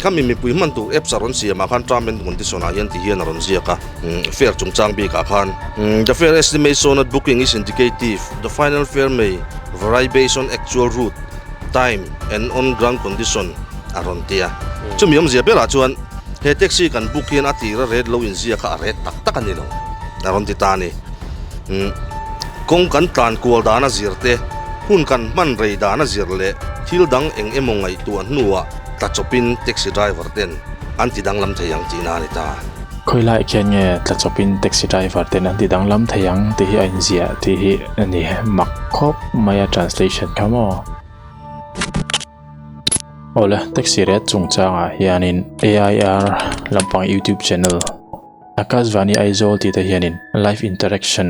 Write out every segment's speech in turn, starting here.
Khami mipui hman tur apps a rawn siam ah khan term and condition ah hian ti hian a rawn ziak a, fare chungchang bik ah khan The fare estimation at booking is indicative, the final fare may vary based on actual route, time and on ground condition a rawn ti a. Chumi awmzia berah chuan he taxi kan book hian a tira rate lo inziak kha a rate tak tak a ni lo a rawn ti ta a ni. Kawng kan tlan kual dana zir te, hun kan hman rei dana zir leh thil dang eng emaw ngaihtuah hnuah tla chawpin taxi driver ten an ti danglam thei ang tihna a ni ta. Khawilai khian nge tla chawpin taxi driver ten an ti danglam thei ang tih hi a inziah tih hi a ni mak khawp mai a translation kha maw. Awle taxi rate chungchangah hianin AIR lampang youtube channel Akashvani Aizawl tih te hianin live interaction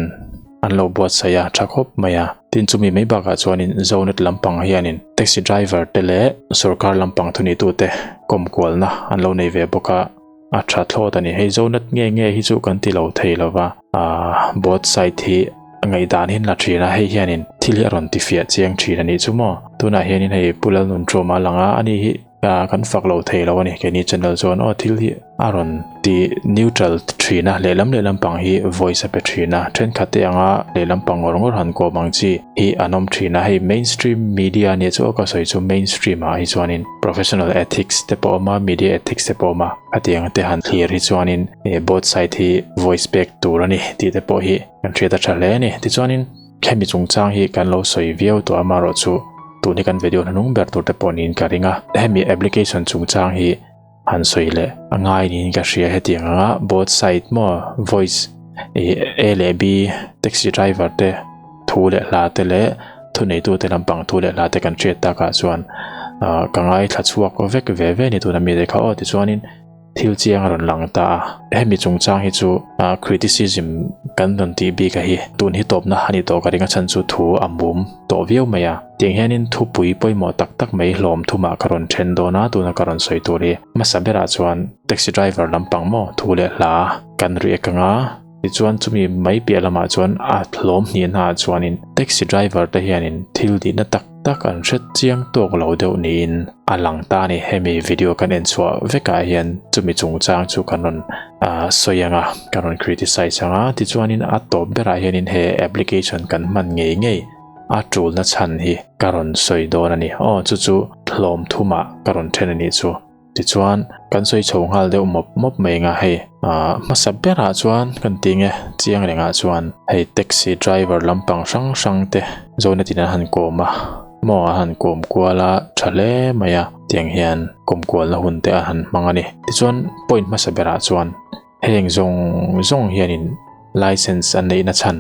an lo buatsaih a tha khawp mai a. Tin chumi mai bakah chuanin Zonet lampang hianin taxi driver te leh sorkar lampang thunitute kawmkualna an lo nei ve bawk a, a tha thlawt a ni. Hei Zonet nge nge hi chu kan ti lo thei lo va, aaa both side hi ngaihdan hi an la thin a, hei hianin thil hi a rawn tifiah chiang thin a nih chu maw. Tunah hianin hei Pu Lalnunṭawma a lang a, ani hi kan fak lo thei lo a ni keini channel chuan aw thil hi a rawn ti neutral thin a lehlam lehlam pang hi voice a pe thin a thenkhat te anga lehlam pang ngawr ngawr han kawm ang chi hi an awm thin a hei mainstream media ania chu ka sawi chu mainstream ah hi chuanin professional ethics te pawh a awm a media ethics te pawh a awm a hetiang te han thlir hi chuanin both side hi voice pek tur a ni tih te pawh hi kan hriat a tha hle a ni tichuanin Hemi chungchang hi kan lo sawi viau tawh amaherawh chu tun hi kan video hnuhnung ber tur te pawh niin ka ring a, hemi application chungchang hi han sawi leh a ngai niin ka hria hetiang anga both side maw voice ih A leh B taxi driver te thu leh hla te leh thuneitu te lampang thu leh hla te kan hriat takah chuan ah ka ngaithla chhuak vek ve ve ni tuna mite kha aw tichuanin Thil chiang a rawn lang ta a, hemi chungchang hi chu criticism kan rawn tih bik a hi tun hi tawpna a ni tawh ka ring a chhan chu thu a mum tawh viau mai a. Tiang hianin thupui pawimawh tak tak mai hlawm thumah ka rawn then dawn a, tuna ka rawn sawi tur hi hmasa berah chuan taxi driver lampang maw thu leh hla kan riak anga tichuan chumi mai piah lamah chuan a hlawm hnihna ah chuanin taxi driver te hianin thil dihna tak tak an hre chiang tawk lo deuh niin a lang ta a ni. Hemi video kan en chhuah vekah hian chumi chungchang chu kan rawn sawi ang a, kan rawn criticize ang a, tichuanin a tawp berah hianin he application kan hman ngei ngei a tulna chhan hi ka rawn sawi dawn a ni. Aw chu chu hlawm thumah ka rawn then a nih chu. Tichuan, kan sawi chho nghal deuh mawp mawp mai anga hei ah hmasa berah chuan kan ti nge chiang rengah chuan hei taxi driver lampang hrang hrang te zawhna tin an han kawm a maw an han kawm kual a tha hle mai a tiang hian kawm kualna hun te a han hmang a ni. Tichuan point hmasa berah chuan heng zawng zawng hianin license an neihna chhan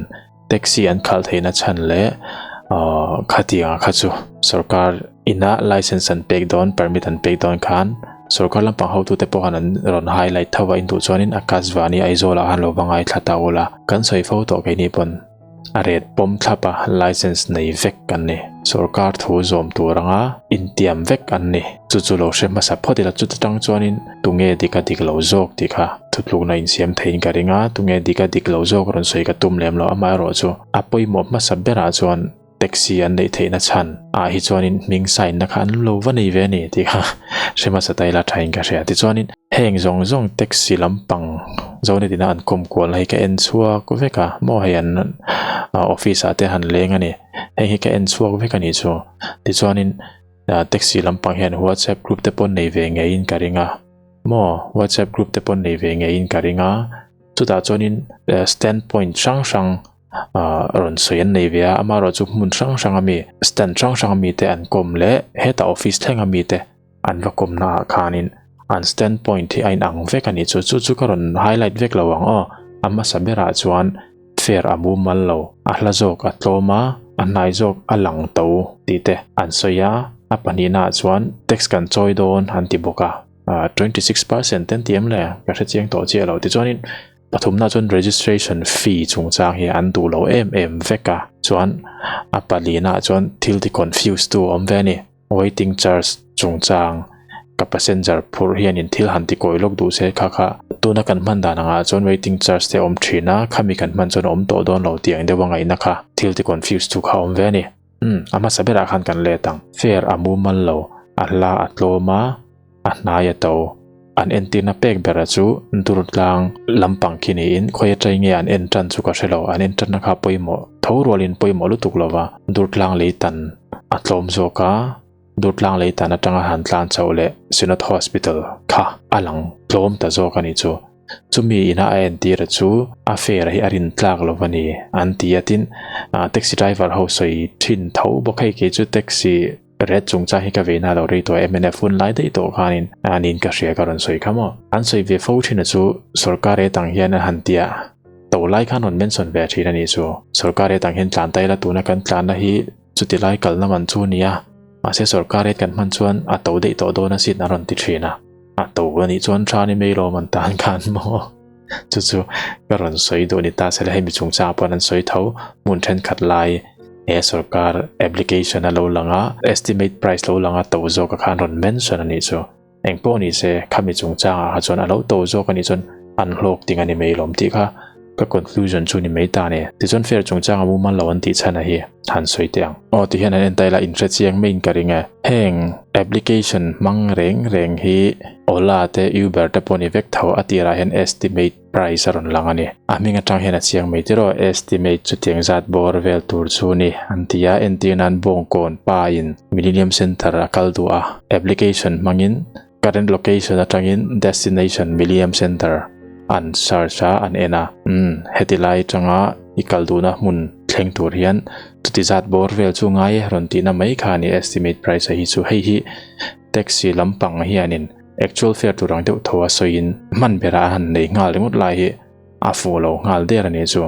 Taxi an khalh theihna chhan leh ahh khatiang kha chu sorkar ina license an pek dawn permit an pek dawn khan sorkar lampang hotute pawh khan an rawn highlight tho a induh chuanin Akashvani Aizawl ah khan lo va ngaithla ta ula kan sawi fo tawh keini pawn a ret pawm thlap a license nei vek an ni sorkar thu zawm tur anga intiam vek an ni chu chu lo hre hmasa phawt ila chuta tang chuanin tunge dik a dik lo zawk tih kha Thutlukna insiam theiin ka ring a, tunge dik a dik lo zawk rawn sawi ka tum lem lo. Amaherawhchu, a pawimawh hmasa berah chuan taxi an neih theihna chhan ah hi chuanin hming sign na kha an lo va nei ve a ni tih kha hre hmasa ta ila thain ka hria. Tichuanin heng zawng zawng taxi lampang Zonetina an kawm kualna hi ka en chhuak vek a, maw hei an office ah te han leng a ni, heng hi ka en chhuak vek a nih chu. Tichuanin taxi lampang hian whatsapp group te pawh nei ve ngeiin ka ring a. Maw WhatsApp group te pawh nei ve ngeiin ka ring a, chutah chuanin stand point hrang hrang ah rawn sawi an nei ve a, amaherawhchu hmun hrang hrang ami stand hrang hrang ami te an kawm leh hetah office thleng ami te an va kawm naah khanin an stand point hi a inang vek a nih chu, chu chu ka rawn highlight vek lo ang aw, a hmasa berah chuan fare a mumal lo, a hla zawk a tlawm a, a hnai zawk a lang to tih te an sawi a, a pahnihnaah chuan tax kan chawi dawn an ti bawk a. 26% ten ti em le ka hre chiang tawh chiah lo tichuanin pathumna chuan registration fee chungchang hi an duh lo em em vek a chuan a palina chuan thil ti confuse tu awm ve ani waiting charge chungchang ka passenger phur hianin thil han ti kawi lawk duh se kha kha tuna kan hman dan angah chuan waiting charge te awm thin a khami kan hman chuan awm tawh dawn lo tih ang deuh a ngaihna kha thil ti confuse tu kha awm ve ani. Umm, a hmasa berah khan kan let ang. Fare a mumal lo, a hla a tlawm a, A hnai a to. An entirna pek bera chu Durtlang lampang khi niin khawi aṭai nge an en ṭan chu ka hre lo. An en ṭanna kha pawimawh tho rualin pawimawh lutuk lo va, Durtlang lei tan a tlawm zawk a, Durtlang lei tan aṭanga han tlan chhoh leh Synod Hospital kha a lang tlawm ta zawk a nih chu. Chumi ina a entira chu a fare hi a rin tlak lo a ni an ti a, tin taxi driver ho sawi thin tho bawk hei kei chu taxi rate chungchang hi ka vei na lo rei tawh a mnf hun lai daih tawh khanin aniin ka hria ka rawn sawi kha maw. An sawi ve fo thin a chu sorkar rate ang hian an han tia to lai khan rawn mention ve thin a nih chu. Sorkar rate ang hian tlan ta ila tuna kan tlanna hi chuti lai kalna man chu a nia mahse sorkar rate kan hman chuan a to daih tawh dawn asin a rawn ti thin a. A to a nih chuan tha ni mai lawm an tan khan maw chu chu ka rawn sawi duh ni ta sela hemi chungchang ah pawh an sawi tho hmun thenkhat lai he sorkar application a lo lang a estimate price lo lang a to zawk a khan rawn mention a nih chu engpawh ni se khami chungchang ah kha chuan a lo to zawk a nih chuan an hlawk ting a ni mai lawm tih kha ka conclusion chu ni mai ta ni tichuan fare chungchang a mumal lo an tih chhan a hi han sawi teh ang. Aw ti hian an en ta ila inhre chiang mai in ka ring e. Heng application hmang reng reng hi Ola te Uber te pawh ni vek tho a tirah hian estimate price a rawn lang a ni. A hming atang hian a chiang mai tiraw estimate chutiang zat bawr vel tur chu ni an ti a entir nan Bawngkawn pa in Millennium Centre a kal duh a application hmangin current location atangin destination Millennium Centre an search a an en a umm heti lai atanga i kal duhna hmun thleng tur hian chuti zat bawr vel chu ngai e rawn tihna mai kha a ni estimate price a hi chu hei hi taxi lampang hianin actual fare tur ang deuh tho a sawiin hman berah a han nei nghal ringawt lai hi a fuh lo nghal der a ni chu.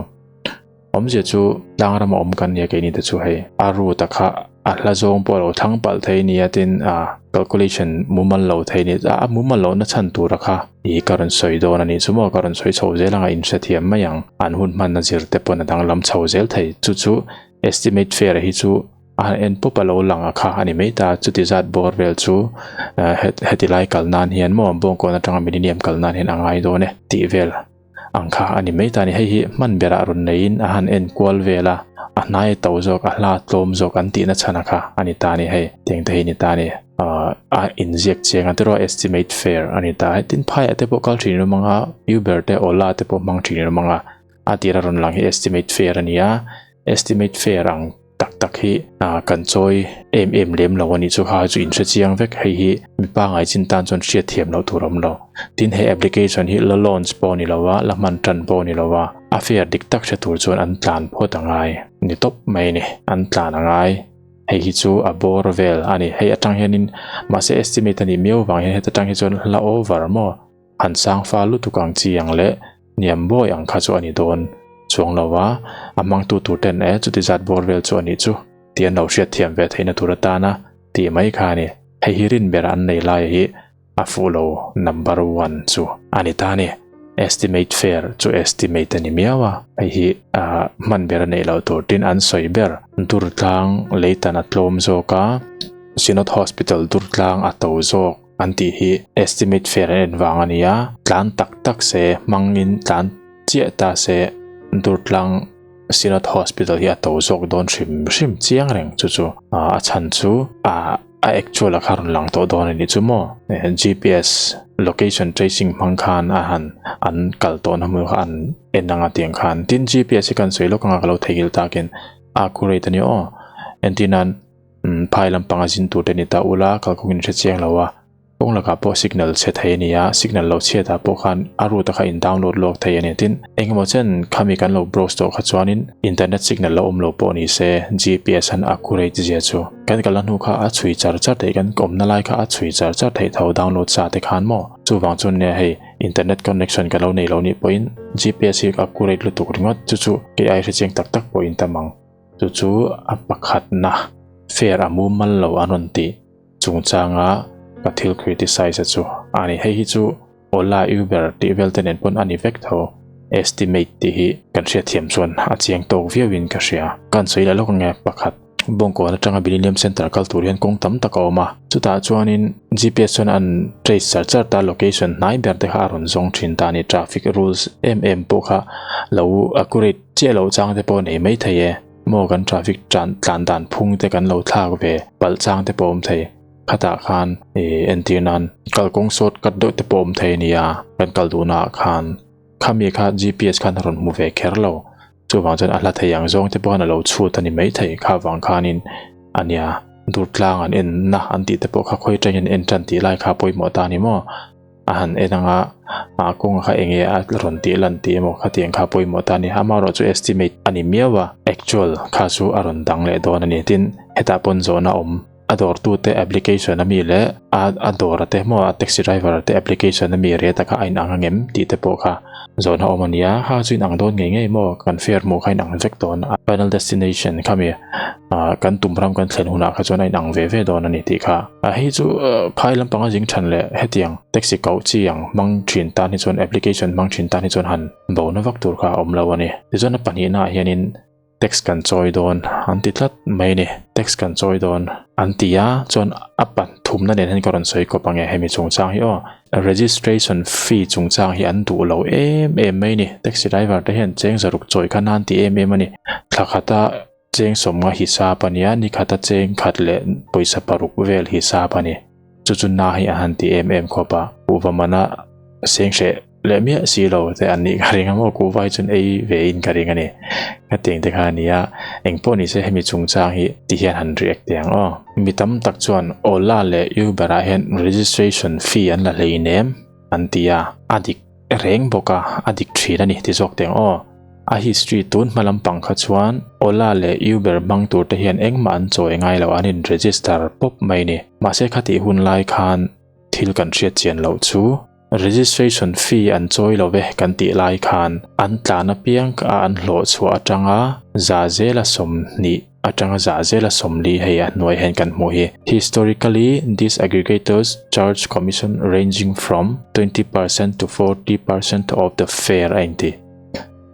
Awmzia chu tlang rama awm kan nia keini te chu hei a route a kha a hla zawng pawh a lo thlang palh thei nia tin a calculation mumal lo thei nia a mumal lohna chhan tur a kha ih ka rawn sawi dawn a nih chu maw ka rawn sawi chho zel anga inhrethiam mai ang an hun hmanna zir te pawn a danglam chho zel thei chu chu estimate fare hi chu a han en pawp a lo lang a kha a ni mai ta chuti zat bawr vel chu heti lai kal nan hian maw bawngkawn atanga millennium kal nan hian a ngai dawn e tih vel. Ang kha a ni mai ta a ni. Hei hi hman berah rawn neiin a han en kual vel a, a hnai to zawk, a hla tlawm zawk an tihna chhan a kha a ni ta a ni hei. Tiang te hi ni ta a ni. Ahh a inziak chiang a tiraw estimate fare a ni ta. Tin phaiah te pawh kal thin in awm ang a, Uber te Ola te pawh hmang thin in awm ang a, a tira rawn lang hi estimate fare a ni a, estimate fare ang tak tak hi kan chawi em em lem lo a nih chu kha chu inhre chiang vek hei hi mi pangai chin tan chuan hriat thiam loh tur a awm lo tin he application hi la launch pawh a ni lo a la hman tan pawh a ni lo a a fare dik tak hre tur chuan an tlan phawt a ngai ni tawp mai a ni an tlan a ngai hei hi chu a bawr vel a ni hei atang hianin mahse estimate a nih miau vang hian heta tang hi chuan la over maw han sang fal lutuk ang chi ang leh Niam bawi ang kha chu a ni dawn chuang lo a, a hmangtu tur ten e chuti zat bawr vel chu a nih chu tih an lo hriat thiam ve theihna tur atana tih mai kha a ni. Hei hi rin bera an nei laia hi a fuh lo number one chu a ni ta a ni. Estimate fare chu estimate a ni miau a, hei hi hman bera neih loh tur tin an sawi ber. Durtlang leitan a tlawm zawk a, Synod Hospital Durtlang a to zawk. An tih hi estimate fare an en vang a ni a, tlan tak tak se hmangin tlan chiah ta se Durtlang Synod Hospital hi a to zawk dawn hrim hrim chiang reng chu chu a chhan chu a a actual a kha rawn lang tawh dawn a nih chu maw GPS location tracing hmang khan a han an kal tawhna hmun kha an en anga tiang khan tin GPS hi kan sawi lawk anga ka lo theihnghilh takin a accurate a ni aw entir nan. Phai lampang a zin tur te ni ta ula kalkawng in hre chiang lo a, kawng lakah pawh signal chhe thei a ni a, signal lo chhiat ah pawh khan a route a kha in download lawk thei a ni. Tin, engemaw chen khami kan lo browse tawh kha chuanin internet signal lo awm lo pawh ni se GPS an accurate zia chu kan kalna hnu kha a chhui char char theih kan awmna lai kha a chhui char char theih tho download sa te khan maw. Chuvang chuan nia hei internet connection ka lo nei lo nih pawhin GPS hi accurate lutuk ringawt chu chu kei ai hre chiang tak tak pawhin tam ang. Chu chu a pakhatna fare a mumal lo an rawn tih chungchanga ka thil criticize a chu a ni. Hei hi chu Ola, Uber tih vel te nen pawn a ni vek tho. Estimate tih hi kan hriatthiam chuan a chiang tawk viauin ka hria. Ka han sawi leh lawk ange pakhat. Bawngkawn atanga Millennium Centre kal tur hian kawng tam tak a awm a. Chutah chuanin GPS chuan an trace char char ta location hnai ber te kha a rawn zawng thin ta a ni. Traffic rules em em pawh kha lo accurate Chiah loh chang te pawh nei mai thei e. Maw kan traffic tlan tlan dan phung te kan lo thlak ve palh chang te pawh awm thei. Khatah khan ih entir nan kalkawng short cut deuh te pawh awm thei a nia kan kal duhna ah khan khami kha GPS khan a rawn hmu ve kher lo chuvang chuan a hla thei ang zawng te pawh khan a lo chhut a ni maithei kha vang khanin a nia durtlang an en na an tih te pawh kha khawi atangin en tan tih lai kha pawimawh ta a ni maw. A han en anga a kawng kha enge a rawn tih lan tih emaw khatiang kha pawimawh ta a ni. Amaherawh chu estimate a ni miau a, actual kha chu a rawn dang leh dawn a ni. Tin, hetah pawn zawhna awm a dawrtute application ami leh a a dawr te maw a taxi driver te application ami rate kha a inang ang em tih te pawh kha zawhna awm a ni a. Kha chu inang dawn ngei ngei maw kan fare hmuh kha inang vek dawn a. Final destination khami kan tum ram kan thlen hunah kha chuan a inang ve ve dawn a ni tih kha. A hei chu phai lampang a zing than leh hetiang taxi koh chi ang hmang thin tan hi chuan application hmang thin tan hi chuan han bo na vak tur kha a awm lo a ni. Tichuan a pahnihna ah hianin tax kan chawi dawn an ti tlat mai a ni. Tax kan chawi dawn an ti a chuan a pathumna nen hian ka rawn sawi kawp ang e hemi chungchang hi aw. Registration fee chungchang hi an duh lo em em mai a ni. Taxi driver te hian cheng zaruk chawi kha nan ti em em a ni. Thla khata Cheng sawmnga hisap a nia, ni khata cheng khat leh pawisa paruk vel hisap a ni. Chu chu na hi a han ti em em khawp a, kuhva mana seng hreh leh miah si lo te an nih ka ring a maw, kuhva hi chuan ei ve in ka ring a ni. Ka tiang te kha a nia, eng pawh ni se hemi chungchang hi ti hian han react teh ang aw. Mi tam tak chuan Ola leh Uber ah hian registration fee an la hlein em? an ti a, a dik reng bawk a, a dik thin a ni ti zawk teng aw. A history tun hma lampang kha chuan Ola leh Uber hmang tur te hian engmah an chawi ngai lo an in register pawp mai ni. Mahse khatih hun lai khan thil kan hriat chian loh chu registration fee an chawi lo ve kan tih lai khan an tlan apiang a an hlawh chhuah atanga za zela 20 atanga zah zela 40 hei a hnuai hian kan hmuh hi. Historically, these aggregators charge commission ranging from 20% to 40% of the fare a inti.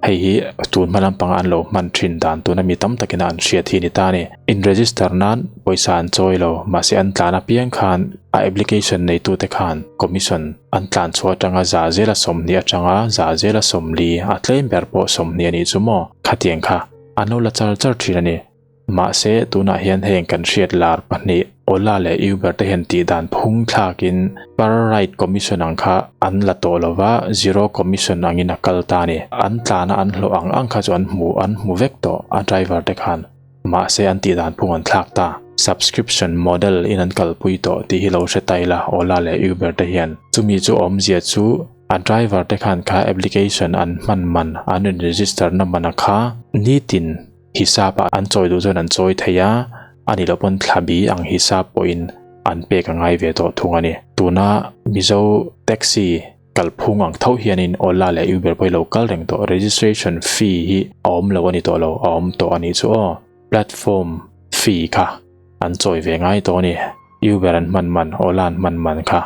Hei hi tun hma lampanga an lo hman thin dan tuna mi tam takina an hriat hi a ni ta a ni. In register nan pawisa an chawi lo, mahse an tlan apiang khan a application neitute khan commission an tlan chhuah atanga zah zela 20 atanga zah zela 40 a tlem ber pawh 20 a nih chu maw khatiang kha. An lo la char char thin a ni. Mahse, tunah hian heng kan hriat lar pahnih Ola leh Uber te hian tih dan phung thlakin per ride commission ang kha an la tawh lo va, zero commission angin a kal ta a ni. An tlana an hlawh ang ang kha chu an hmu an hmu vek tawh a driver te khan. Mahse, an tih dan phung an thlak ta. Subscription model in an kalpui tawh tih hi lo hre ta ila Ola leh Uber te hian. Chumi chu awmzia chu A driver te khan kha application an hman man, an in register na man a kha nitin hisap ah an chawi duh chuan an chawi thei a, a nih loh pawn thla bi ang hisap pawhin an pek a ngai ve tawh thung a ni. Tuna Mizo taxi kalphung ang tho hianin Ola leh Uber pawh hi lo kal reng tawh, registration fee hi a awm lo a ni tawh lo, a awm tawh a nih chu aw. Platform fee kha an chawi ve ngai tawh a ni, Uber an hman man, Ola an hman man kha.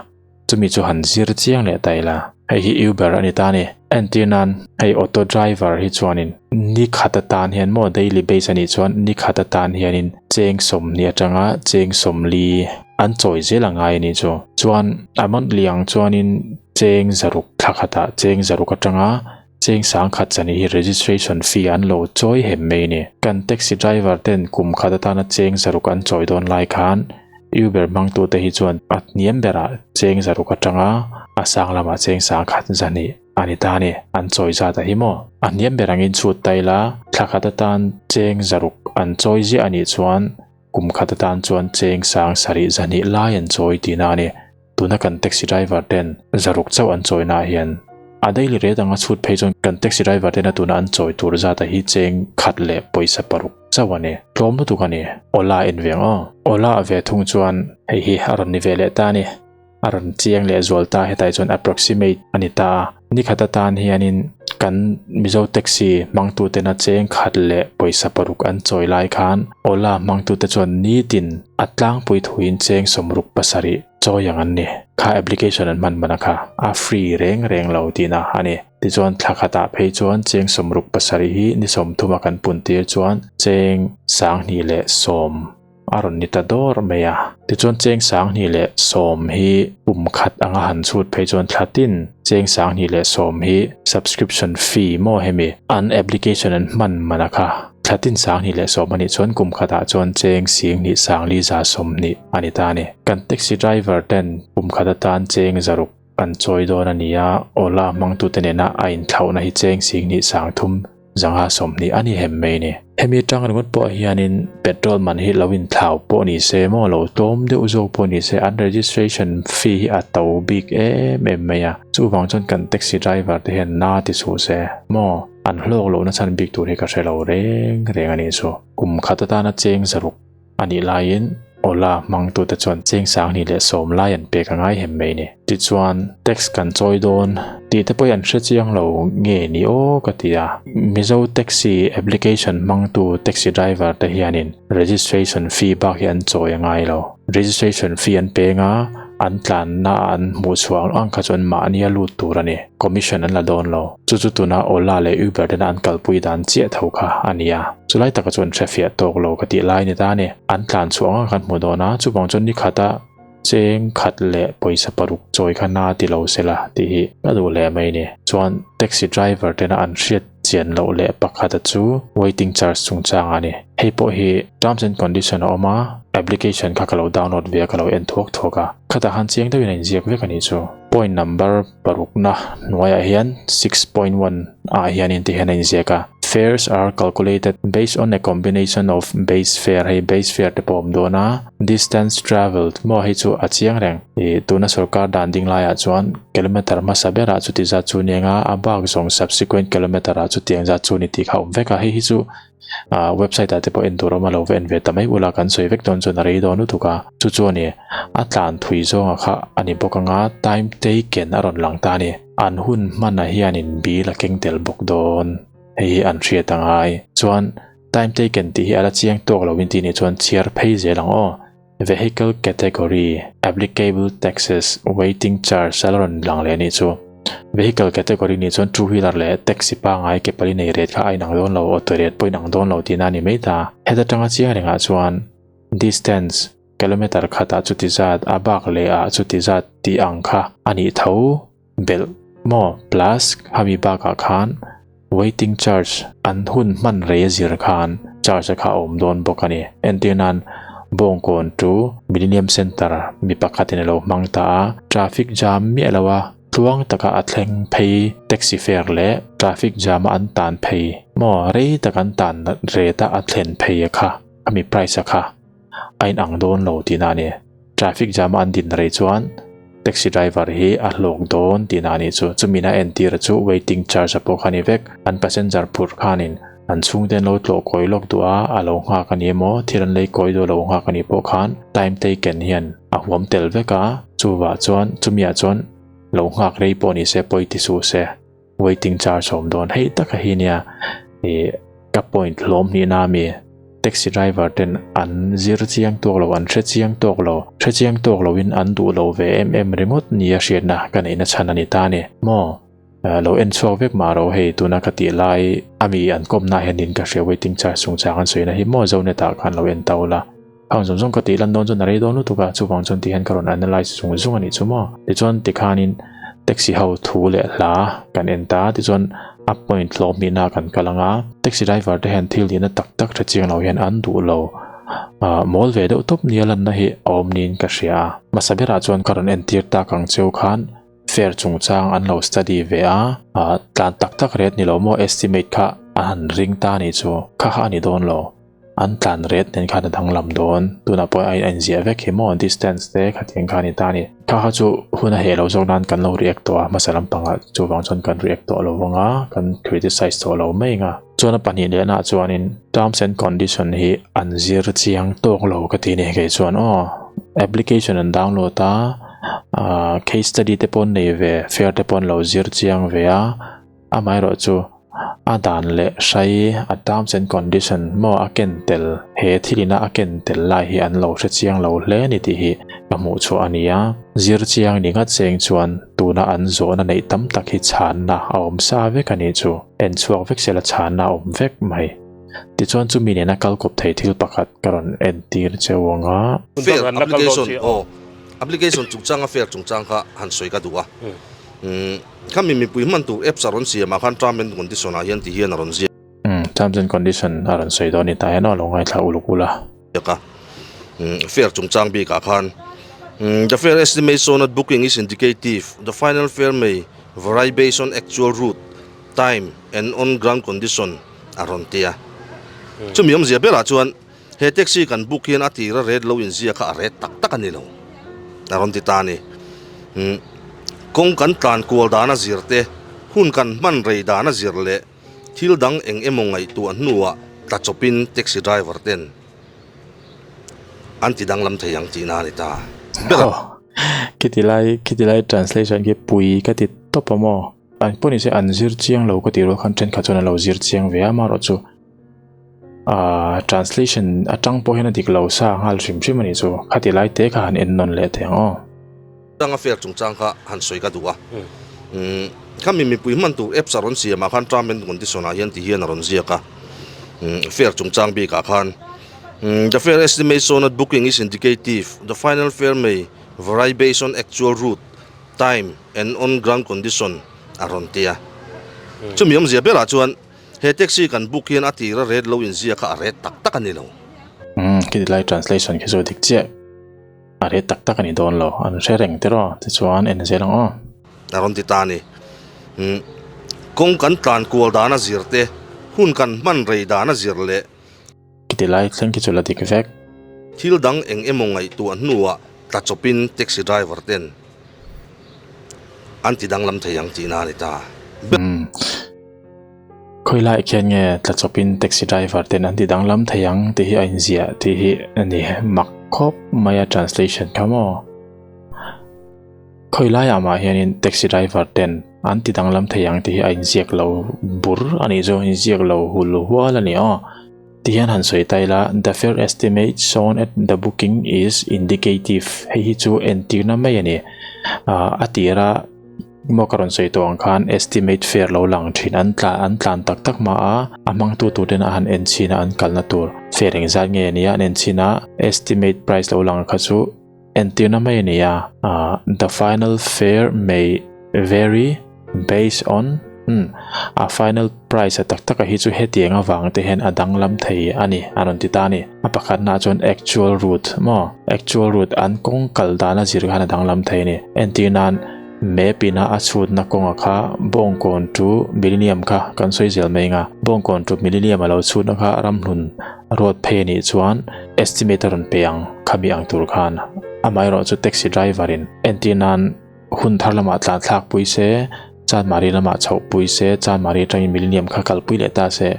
Chumi chu han zir chiang leh ta ila. Hei hi Uber a ni ta a ni. Entir nan hei auto driver hi chuanin ni khat atan hian maw daily base a nih chuan ni khat atan hianin cheng 20 atanga cheng 40 an chawi zel a ngai a nih chu. Chuan a monthly ang chuanin cheng 600 thla khatah cheng 600 atanga cheng 1000 chani hi registration fee an lo chawi hem mai a ni. Kan taxi driver ten kum khat atana cheng 600 an chawi dawn lai khan Uber hmangtute hi chuan a hniam berah cheng 600 atanga a sang lamah cheng 1000 zahnih a ni ta a ni. An chawi zat a hi maw? A hniam ber angin chhut ta ila thla khat atan cheng 600 an chawi ziah a nih chuan kum khat atan chuan cheng 7,000 zahnih lai an chawi tihna a ni. Tuna kan taxi driver ten 600 chauh an chawi naah hian a daily rate anga chhut phei chuan kan taxi driver tena tuna an chawi tur zat a hi cheng khat leh pawisa paruk chauh a ni. Tlawm lutuk a ni. Ola en ve ang aw. Ola a ve thung chuan hei hi a rawn ni ve leh ta a ni. A rawn chiang leh zual ta hetai chuan approximate a ni ta a. Ni khat atan hianin kan Mizo taxi hmangtutena cheng khat leh pawisa paruk an chawi lai khan Ola hmangtute chuan nitin a tlangpui thuin cheng 67 chawi ang an ni. Kha application an hman man a kha a free reng reng lo tihna a ni. Tichuan thla khatah phei chuan cheng 67 hi ni 30 a kan pun tir chuan cheng 210 a rawn ni ta dawr mai a. Tichuan cheng 210 hi kum khat anga han chhut phei chuan thla tin cheng 210 hi subscription fee maw hemi an application an hman man a kha. Thla tin 20 leh 10 a nih chuan kum khatah chuan cheng 10 sangli za 20 a ni ta a ni. Kan taxi driver ten kum khat atan cheng 600 an chawi dawn a ni a, Ola hmangtute nena a inthlauhna hi cheng 10 sangthum zanga 20 a ni hem mai ni. Hemi atang ringawt pawh hianin petrol man hi lo inthlau pawh ni se maw lo tlawm deuh zawk pawh ni se an registration fee hi a to bik em em mai a, chuvang chuan kan taxi driver te hian na ti suh se maw an hlawk lohna chhan bik tur hi ka hre lo reng reng a nih chu. Kum khat atana cheng 600 a nih laiin Ola hmangtute chuan cheng 20 leh 10 lai an pek a ngai hem mai ni. Tichuan tax kan chawi dawn tih te pawh hi an hre chiang lo nge ni aw ka ti a. Mizo taxi application hmangtu taxi driver te hianin registration fee bak hi an chawi a ngai lo. Registration fee an peng a, an tlanna an hmuh chhuah ang kha chuan mahni a lut tur a ni. Commission an la dawn lo. Chu chu tuna Ola leh Uber tena an kalpui dan chiah tho kha a ni a. Chulai taka chuan hre fiah tawk lo ka tih lai ni ta a ni. An tlan chhuah ang khan hmu dawn a, chuvang chuan ni khata cheng khat leh pawisa paruk chawi kha na ti lo se la tih hi ka duh hle mai ni. Chuan taxi driver tena an hriat chian loh leh pakhata chu waiting charge chungchang a ni. Hei pawh hi terms and condition a awm a, application kha ka lo download ve a ka lo en thuak thuak a, khatah khan chiang deuhin a inziak vek a nih chu. Point number parukna hnuaiah hian 6.1 ah hianin ti hian a inziak a, Fares are calculated based on a combination of base fare hei base fare te pawh a awm dawn a, distance travelled maw hei chu a chiang reng ih tuna sorkar dan ding laiah chuan kilometer hmasa berah chuti zat chu ni anga a bak zawng subsequent kilometer ah chutiang zat chu ni tih kha a awm vek a, hei hi chu ah website ah te pawh en tur a awm a lo va en ve ta mai ula kan sawi vek dawn chuan a rei dawn lutuk a chu chu a ni a tlan thui zawnga kha a ni bawk anga time taken a rawn lang ta a ni an hun hman ah hianin bill a keng tel bawk dawn hei hi an hriat a ngai chuan time taken tih hi a la chiang tawk lo in tih nih chuan chhiar phei zel ang aw vehicle category applicable taxes waiting charge a la rawn lang leh anih chu vehicle category nih chuan two wheeler leh taxi pangai ke pali nei rate kha a inang dawn lo auto rate pawh inang dawn lo tihna a ni mai ta heta tanga chiang rengah chuan distance kilometer khatah chuti zat a bak leh ah chuti zat tih ang kha a nih tho belh maw plus khami bakah khan waiting charge an hun hman rei a zir khan charge a kha a awm dawn bawk a ni entir nan Bawngkawn to Millennium Centre mi pakhatin a lo hmang ta a traffic jam miah lo a tluang taka a thleng phei taxi fare leh traffic jam a an tan phei maw rei tak an tan rate a a thlen phei a kha a mi price a kha. a inang dawn lo tihna a ni. Traffic jam a an din rei chuan taxi driver hi a hlawk dawn tihna a nih chu. Chumina a entir chu waiting charge a pawh kha a ni vek. An passenger phurh khanin an chhungte an lo tlawh kawi lawk duh a, a lo nghak a ni emaw thil an lei kawi duh a lo nghak a nih pawh khan time taken hian a huam tel vek a, chuvah chuan chumiah chuan lo nghak rei pawh ni se pawi ti suh se. Waiting charge awm dawn hei taka hi nia ih ka point hlawm hnihna ami taxi driver ten an zir chiang tawk lo an hre chiang tawk lo hre chiang tawk lo in an duh lo ve em em ringawt nia hriatna ka neihna chhan a ni ta ni maw lo en chhuak vek mah ro hei tuna ka tih lai ami an kawmna hianin ka hria waiting charge chungchang an sawina hi maw zonet ah khan lo en ta ula Khang zawng zawng ka tih lan dawn chuan a rei dawn lutuk a, chuvang chuan ti hian ka rawn analyse zung zung a nih chu maw. Tichuan tikhanin taxi ho thu leh hla kan en ta, tichuan a point hlawm hnihna kan kal ang a, taxi driver te hian thil nihna tak tak hre chiang lo hian an duh lo. Ahh mawl ve deuh tawp nia lanna hi a awm niin ka hria a. Hmasa berah chuan ka rawn entir tak ang cheu khan fare chungchang an lo study ve a, ahh tlan tak tak ret ni lo maw estimate kha a han ring ta a nih chu, kha kha a ni dawn lo. An tlan ret nen khan a danglam dawn. Tunah pawh a in ziah vek hi maw distance te khatiang kha a ni ta a ni. Kha kha chu hun a heh lo zawk nan kan lo react tawh a, hmasa lampangah chuvang chuan kan react tawh lo vang a, kan criticize tawh lo mai ang a. Chuan a pahnih lehna ah chuanin terms and condition hi an zir chiang tawk lo ka ti a ni kei chuan aw. Application an download a, ah case study te pawh an nei ve, fare te pawh an lo zir chiang ve a. Amaherawh chu a dan leh hrai a terms and condition maw a ken tel he thil ina a ken tel lai hi an lo hre chiang lo hle a ni tih hi ka hmuh chhuah a ni a. Zir chiang ni ngat cheng chuan tuna an zawhna neih tam tak hi chhanna a awm sa vek a nih chu. En chhuak vek sela chhanna a awm vek mai. Tichuan chumi nena kal kawp thei thil pakhat ka rawn entir cheu ang a. Fair application aw application chungchanga fair chungchang kha han sawi ka duh a. Khami mipui hman tur apps a rawn siam ah khan term and condition ah hian ti hian a rawn ziak. Terms and condition a rawn sawi dawn a ni tah hian aw lo ngaithla uluk ula. Ka fare chungchang bikah khan The fare estimate shown at booking is indicative, the final fare may vary based on actual route, time and on ground condition a rawn ti a. Chumi awmzia berah chuan he taxi kan book hian a tira rate lo inzia kha a rate tak tak a ni lo a rawn ti ta a ni. Kawng kan tlan kual dana zir te, hun kan hman rei dana zir leh Thil dang eng emaw ngaihtuah hnuah tla chawpin taxi driver ten an ti danglam thei ang tihna a ni ta ber a. Aw, khiti lai, khiti lai translation khi pui ka ti tawp a maw? An pawh nise an zir chiang lo ka tih rual khan thenkhat chuan an lo zir chiang ve a, amaherawhchu aaa translation atang pawh hian a dik lo sa nghal hrim hrim a nih chu, khati lai te kha han en nawn leh teh ang aw. Tanga fare chungchang kha han sawi ka duh a, khami mipui hman tur apps a rawn siam ah khan term and condition ah hian ti hian a rawn ziak a, fare chungchang bik ah khan the fare estimate shown at booking is indicative, the final fare may vary based on actual route, time and on ground condition a rawn ti a. Chumi awmzia berah chuan he taxi kan book hian a tira rate lo inziak kha a rate tak tak a ni lo. Umm khiti lai translation khi chu dik chiah. A reh tak tak a ni dawn lo, an hre reng tiraw tichuan en zel ang aw. A rawn ti ta a ni. Umm, kawng kan tlan kual dan a zir te, hun kan hman rei dan a zir leh. Khiti lai thleng khi chu la dik vek. Thil dang eng emaw ngaihtuah hnuah tla chawpin taxi driver ten an ti danglam thei ang tihna a ni ta. Umm. Khawi lai khian nge tla chawpin taxi driver ten an ti danglam thei ang tih hi a inziah tih hi a ni mak khawp mai a translation kha maw. Khawi laiah mah hianin taxi driver ten an ti danglam thei ang tih hi a inziak lo bur a nih chu inziak lo hul hual a ni aw. Ti hian han sawi ta ila the fare estimate shown at the booking is indicative hei hi chu entirna mai a ni. Ah a tira. Maw ka rawn sawi tawh ang khan estimate fare lo lang thin an tla an tlan tak tak hma a, a hmangtu tur ten a han en chhin a an kalna tur fare engzat nge ania an en chhin a, estimate price lo lang kha chu entirna mai a ni a, ah the final fare may vary based on umm a final price a tak tak a hi chu hetiang avang te hian a danglam thei a ni a rawn ti ta a ni. A pakhatna chuan actual route maw actual route an kawng kal dan a zir khan a danglam thei a ni entir nan Map ina a chhutna kawnga kha Bawngkawn to Millennium kha kan sawi zel mai anga Bawngkawn to Millennium a lo chhutna kha ramhlun road phei anih chuan estimate a rawn pe ang khami ang tur khan amaherawh chu taxi driver in entir nan hun thar lamah tlan thlak pui se Chanmari lamah chhoh pui se Chanmari atangin Millennium kha kalpui leh ta se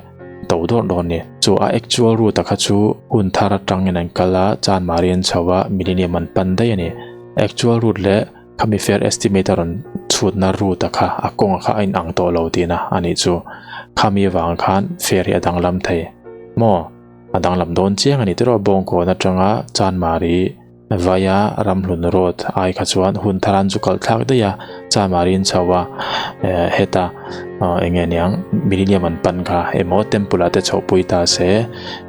to dawrh dawn ni chu a actual route a kha chu hun thar atangin an kal a Chanmari an chho a Millennium an pan daih a ni actual route leh Khami fare estimate a rawn chhutna route a kha a kawng kha a inang tawh lo tihna a nih chu. Khami avang khan fare hi a danglam thei maw? A danglam dawn chiang a ni tiraw Bawngkawn atanga Chanmari vaia Ramhlun road ai kha chuan hun tharan chu kalh thlak daih a, Chanmari in chho a heta eng nge niang Millennium an pan kha emaw Temple ah te chhohpui ta se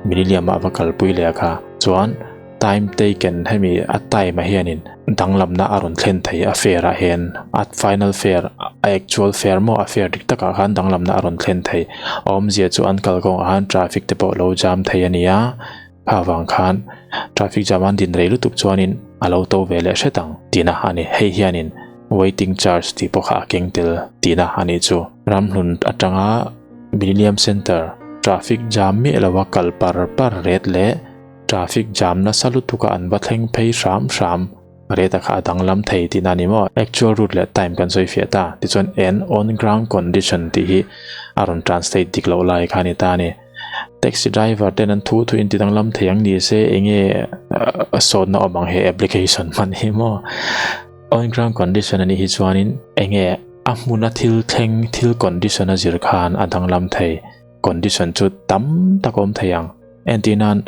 Millennium ah va kalpui leh a kha chuan Time taken hemi a time ah hianin danglamna a rawn thlen thei a fare ah hian a final fare a actual fare maw a fare dik takah khan danglamna a rawn thlen thei a awmzia chu an kalkawngah khan traffic te pawh lo jam thei a ni a kha vang khan traffic jam an din rei lutuk chuanin a lo to ve leh hret ang tihna a ni hei hianin waiting charge tih pawh kha a keng tel tihna a nih chu ramhlun atanga Millennium Centre traffic jam miah lova kal par par ret leh Traffic jam nasa lutuk a an va thleng phei hram hram rate a kha a danglam thei tihna a ni maw? Actual route leh time kan sawi fiah ta. Tichuan en on ground condition tih hi a rawn translate dik loh lai kha a ni ta a ni. Taxi driver ten an thu thu in ti danglam thei ang ni se enge a sawtna awm ang he application hman hi maw? On ground condition a nih hi chuanin enge a hmuna thil thleng thil condition a zir khan a danglam thei. Condition chu tam tak awm thei ang. Entirnan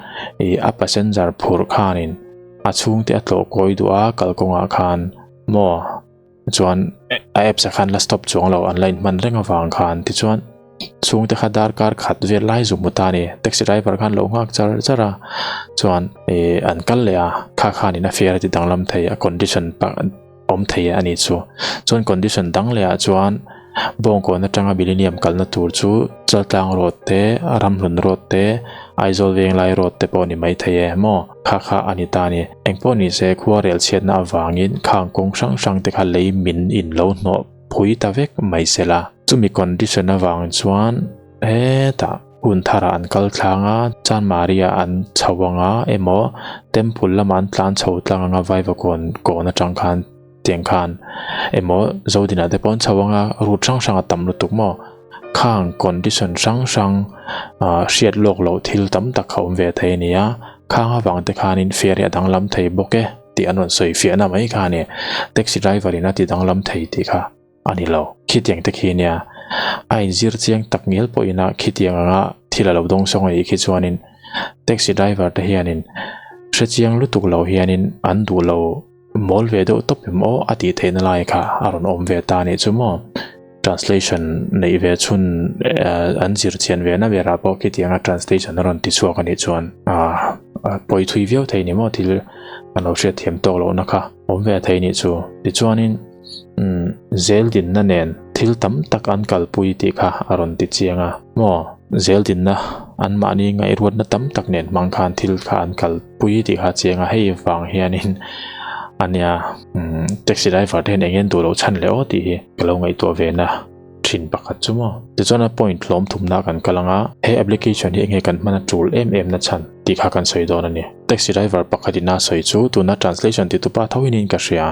ih a passenger phurh khanin a chhungte a tlawh kawi duh a kalkawngah khan maw chuan a apps ah khan la stop chuang lo an la inhman reng avang khan tichuan chhungte kha darkar khat vel lai zu hmu ta a ni taxi driver khan lo nghak char char a chuan ih an kal leh a kha khanin a fare a ti danglam thei a condition awm thei a ni chu chuan condition dang leh ah chuan. Bawngkawn atanga Millennium kalna tur chu Chaltlang Road te, Ramhlun Road te, Aizawl Venglai Road te pawh a ni maithei e maw? Kha kha a ni ta a ni. Engpawh ni se khuarel chhiatna avangin khang kawng hrang hrang te kha lei min in lo hnawh phui ta vek mai se la. Chumi condition avang chuan hetah hun tharah an kal tlang a, Chanmari ah an chho anga emaw Temple lamah an tlan chho tlang anga Vaivakawn kawn atang khan tiang khan emaw Zodinah te pawh an chho anga route hrang hrang a tam lutuk maw? Khang condition hrang hrang ah hriat lawk loh thil tam tak kha awm ve thei a ni a, khang avang te khanin fare hi a danglam thei bawk e tih an rawn sawi fiahna mai kha a ni. Taxi driver in a ti danglam thei tih kha a ni lo. Khitiang te khi nia a inzir chiang tak ngial pawhin a khitiang anga thil a lo dawng sawng a nih khi chuanin taxi driver te hianin hre chiang lutuk lo hianin an duh lo Mawl ve deuh tawp em aw a tih theihna lai kha a rawn awm ve ta anih chu maw. Translation neih ve chhun an zir chian ve na berah pawh khitianga translation a rawn ti chhuak anih chuan a pawi thui viau thei ni maw thil kan lo hriat thiam tawk lohna kha awm ve thei nih chu. Tichuanin zel dinna nen thil tam tak an kalpui tih kha a rawn ti chiang a maw. Zel dinna anmahni ngaihruatna tam tak nen hmang khan thil kha an kal. Pui tih kha chiang a, hei vang hianin ania taxi driver te hian eng nge an duh loh chhan leh aw tih hi ka lo ngaihtuah ve na thin pakhat chu maw. Tichuan a point hlawm thumna kan kal ang a, he application hi eng nge kan hman a tul em em na chhan tih kha kan sawi dawn a ni. Taxi driver pakhatin a sawi chu tuna translation ti tupa tho in ka hria.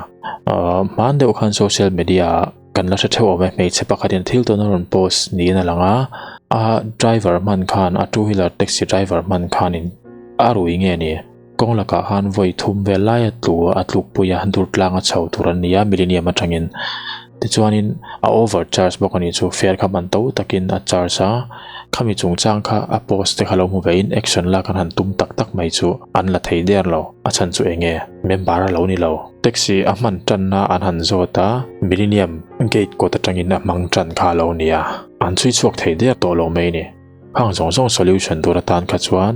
Hman deuh khan social media ah kan la hre theuh awm e, hmeichhe pakhatin thil tawn a rawn post niin a lang a, a driver hman khan a two wheeler taxi driver hman khanin a rui nge ni kawng lakah khan vawi thum vel lai a tlu a tluk pui a dur tlang a chho tur an ni a millennium atangin tichuanin a over charge bawk a ni chu fare kha man to takin a charge a khami chungchang kha a post te kha lo hmu ve in action lak an han tum tak tak mai chu an la thei der lo a chhan chu eng nge member a lo ni lo. Taxi a hman tanna an han zawt a, Millennium Gate kawt atangin a hmang tan kha a lo ni a, an chhui chhuak thei der tawh lo mai ni. Hang zawng zawng solution tur atan kha chuan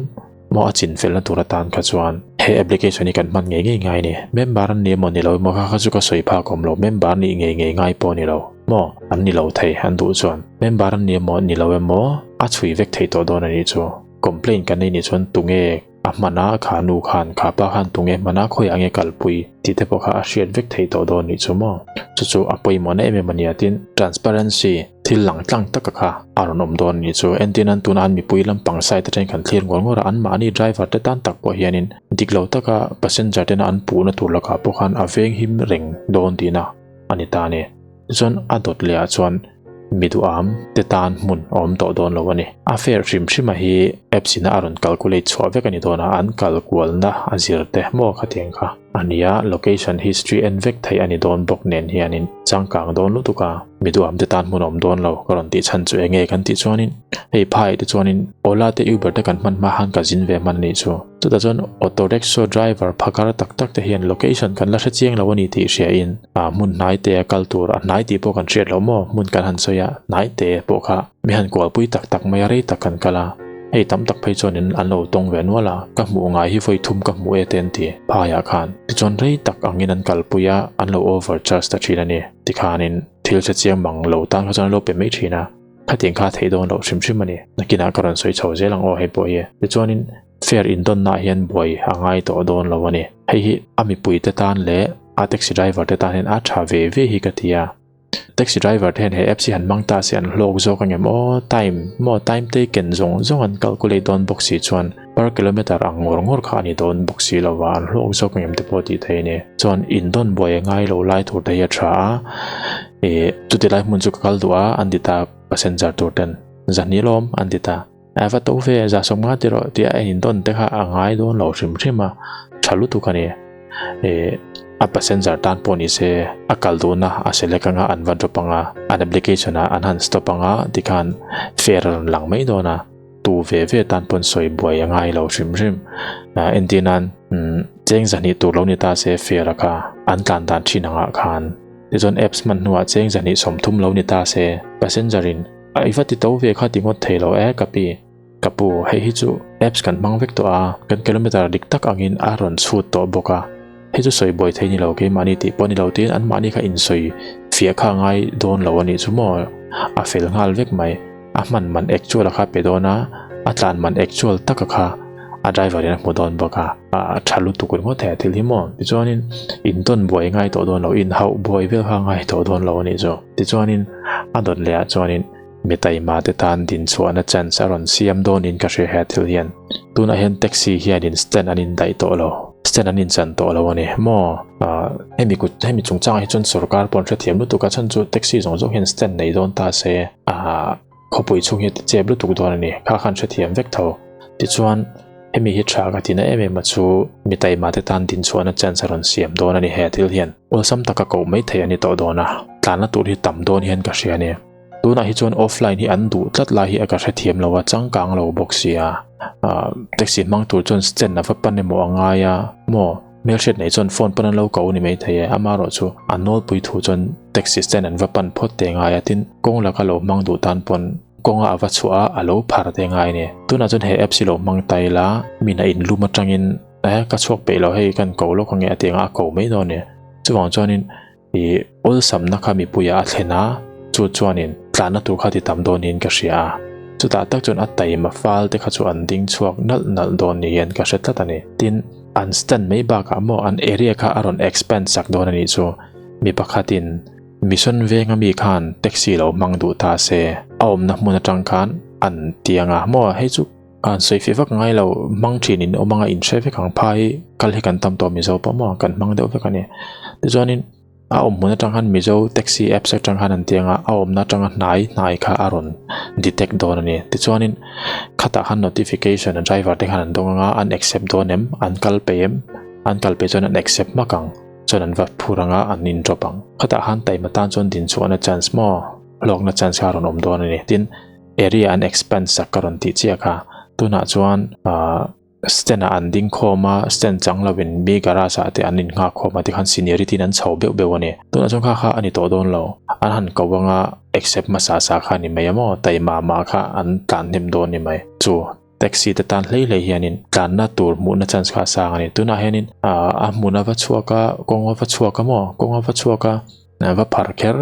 maw a chin felna tur atan kha chuan he application hi kan hman ngei ngei ngai ni. Member an ni emaw ni lo emaw kha kha chu ka sawi phak awm lo, member nih ngei ngei ngai pawh ni lo maw an ni lo thei an duh chuan member an ni emaw ni lo emaw a chhui vek thei tawh dawn a nih chu. Complaint kan nei nih chuan tunge A hman a, kha nu khan, kha pa khan tunge hman a, khawiah nge kalpui tih te pawh kha a hriat vek thei tawh dawn nih chu maw? Chu chu a pawimawhna em em a nia tin, transparency, thil lang tlang taka kha a rawn awm dawn nih chu. Entin an tuna an mipui lampang side atangin kan thlir ngawr ngawr a, anmahni driver te tan tak pawh hianin dik lo taka passenger tena an puhna tur lakah pawh khan a venghim reng dawn tihna a ni ta a ni. Chuan a dawt leh ah chuan mi duham te tan hmun a awm tawh dawn lo a ni. A fare hrim hrim a hi apps in a rawn calculate chhuah vek a ni dawn a, an kal kualna a zir te maw khatiang kha a ni a, location history en vek theih a ni dawn bawk nen hianin changkang dawn lutuk a, mi duham te tan hmun a awm dawn lo ka rawn tih chhan chu enge kan tih chuanin hei phai te chuanin Ola te Uber te kan hman hma khan ka zin ve hman a nih chu. Chutah chuan auto rickshaw driver phakar tak tak te hian location kan la hre chiang lo a ni tih hria in ah hmun hnai te a kal tur a hnai tih pawh kan hriat loh maw hmun kan han sawi a hnai te pawh kha mi han kualpui tak tak mai a rei tak kan kal a hei tam tak phei chuan in an lo tawng ve nual a ka hmuh ngai hi vawi thum ka hmu e te an ti phaiah khan tichuan rei tak angin an kalpui a an lo over charge ta thin a ni tikhanin thil hre chiang mang lo tan kha chuan an lo pe mai thin a. Khatiang kha theih dawn loh hrim hrim a ni. Nakinah ka rawn sawi chho zel ang aw hei pawh hi. Tichuanin fare indawnnaah hian buai a ngai tawh dawn lo a ni. Hei hi a mipuite tan leh a taxi driver te tan hian a tha ve ve hi ka ti a. Taxi driver te hian he apps hi han hmang ta se an hlawk zawk angem aw time maw time taken zawng zawng an calculate dawn bawk si chuan per kilometer ang ngawr ngawr kha a ni dawn bawk si lo va an hlawk zawk angem te pawh tih theih a ni. Chuan indawn buai a ngai lo lai tur te hi a tha a. Ih chuti lai hmun chu ka kal duh a an ti ta passenger tur ten zahni lawm an ti ta a va to ve za sawm nga ti rawh tia a indawn te kha a ngai dawn lo hrim hrim a tha lutuk a ni ih a passenger tan pawh ni se a kal duhna a select anga an va drop anga an application ah an han stop anga tikhan fare a rawn lang mai dawn a tu ve ve tan pawn sawi buai a ngai lo hrim hrim entir nan cheng zahnih tur lo ni ta se fare a kha an tlan dan thin angah khan. Tichuan apps hman hnuah cheng zahnih 30 lo ni ta se, passenger in a i va ti to ve kha ti ngawt thei lo e ka pi. Ka pu, hei hi chu apps kan hmang vek tawh a, kan kilometer dik tak angin a rawn chhut tawh bawk a, hei chu sawi buai thei ni lo keimahni tih pawh ni lo tiin anmahni kha insawi Fiah kha a ngai dawn lo a nih chu maw? A fel nghal vek mai. A hman man actual a kha pe dawn a, a tlan man actual taka kha a driver in a hmu dawn bawk a. A tha lutuk ringawt he thil hi maw? Tichuanin intawn buai ngai tawh dawn lo, inhauh buai vel kha ngai tawh dawn lo a nih chu. Tichuanin a dawt leh ah chuanin mi taima te tan din chhuahna chance a rawn siam dawnin ka hria he thil hian. Tunah hian taxi hianin stand an indaih tawh lo, stand an inchan tawh lo a ni maw? Hemi kut hemi chungchangah hi chuan sorkar pawh an hrethiam lutuk a, chhan chu taxi zawng zawng hian stand nei dawn ta se khawpui chhung hi a ti chep lutuk dawn a ni, kha khan hrethiam vek tho. Tichuan hemi hi tha ka tina em em a chu mi taima te tan din chhuahna chance a rawn siam dawn a ni he thil hian. Awlsam taka koh mai theih a ni tawh dawn a, tlanna tur hi tam dawn hian ka hria a ni. Tunah hi chuan offline hi an duh tlat lai hi a ka hrethiam lo a, changkang lo bawk sia. Ah, taxi hmang tur chuan stand a va pan emaw a ngai a, maw hmelhriat nei chuan phone pawn an lo ko ni mai thei e, amaherawh chu a nawlpui thu chuan taxi stand an va pan phawt te ngai a, tin kawng laka lo hmang duh tan pawn kawnga a va chhuah a, a lo phar te ngai a ni. Tunah chuan he apps hi lo hmang ta ila, min a inlum atangin eh ka chhuak peih lo hei kan ko lawk ange a ti anga a ko mai dawn a ni. Chuvang chuanin I awlsamna kha mipuiah a thlen a, chu chuanin tlanna tur kha ti tam dawnin ka hria a. Chutah tak chuan a taima fal te kha chu an ding chhuak nalh nalh dawn niin ka hre tlat a ni. Tin, an stand mai bakah maw an area kha a rawn expand sak dawn a nih chu. Mi pakhatin Mission venga mi khan taxi lo hmang duh ta se, a awmna hmun atang khan an tiang a maw hei chu an sawi fih vak ngai lo, hmang thin in awm anga inhre vek ang phai kal hi kan tam tawh Mizo pawh maw kan hmang deuh vek a ni. Tichuanin a awm hmun atang khan Mizo taxi apps atang khan an tiang a, a awmna atanga hnai hnai kha a rawn detect dawn a ni. Tichuanin khatah khan notification a driver te khan an dawng anga an accept dawn em, an kal peih em, an kal peih chuan an accept hmak ang, chuan an va phur anga an in drop ang. Khatah khan taima tan chuan din chhuahna chance maw hlawkna chance kha a rawn awm dawn a ni. Tin, area an expand sak ka rawn tih chiah kha tunah chuan ahh stand ah an ding khawm a stand chang lo in mi garage ah te an in nghak khawm a tikhan seniority in an chho beuh beuh a ni tunah chuan kha kha a ni tawh dawn lo an han ko anga accept hmasa sa kha a ni mai a maw taima mah kha an tlan hnem dawn a ni mai chu taxi te tan hlei hlei hianin tlanna tur hmuhna chance kha a sang a ni tunah hianin ahh a hmun a va chhuak a kawng a va chhuak a maw kawng a va chhuak a. Va phar kher